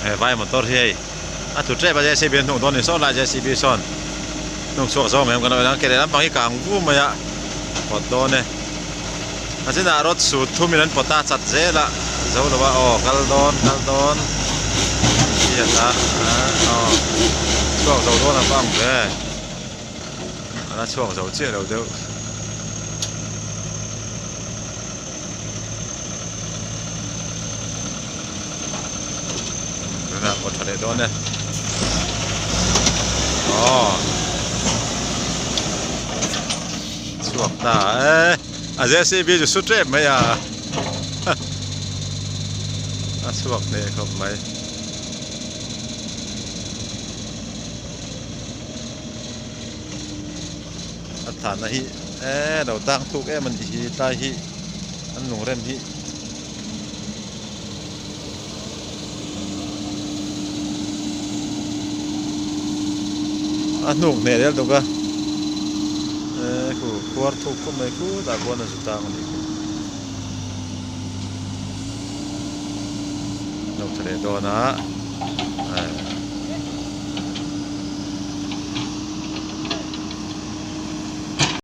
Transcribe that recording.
He vai motor hi hei a tlu tep a JCB an hnuk dawn ni sawn lai JCB sawn hnuk chhuak zawng em kan lo en ang ke leh lampang hi kang vu mai a pawt dawn e a chinah rod sut thum in an pawt a chat zel a zo lo a aw kal dawn kal dawn hriat a aw chhuak zo dawn ang pawh ang ve a la chhuak zo chiah lo deuh. Tunah pawh tha leh dawn e aw chhuak ta e a JCB chu su tep mai a a chhuak hneh khawp mai. A thahna hi eee lo tang thuk em a nih hi tlai hi an lungrem hi. A hnuk hneh del tuk a eee khu khuar thuk khawp mai khutah khuan a zu tang a nih khi. Hnuk tha leh dawn a.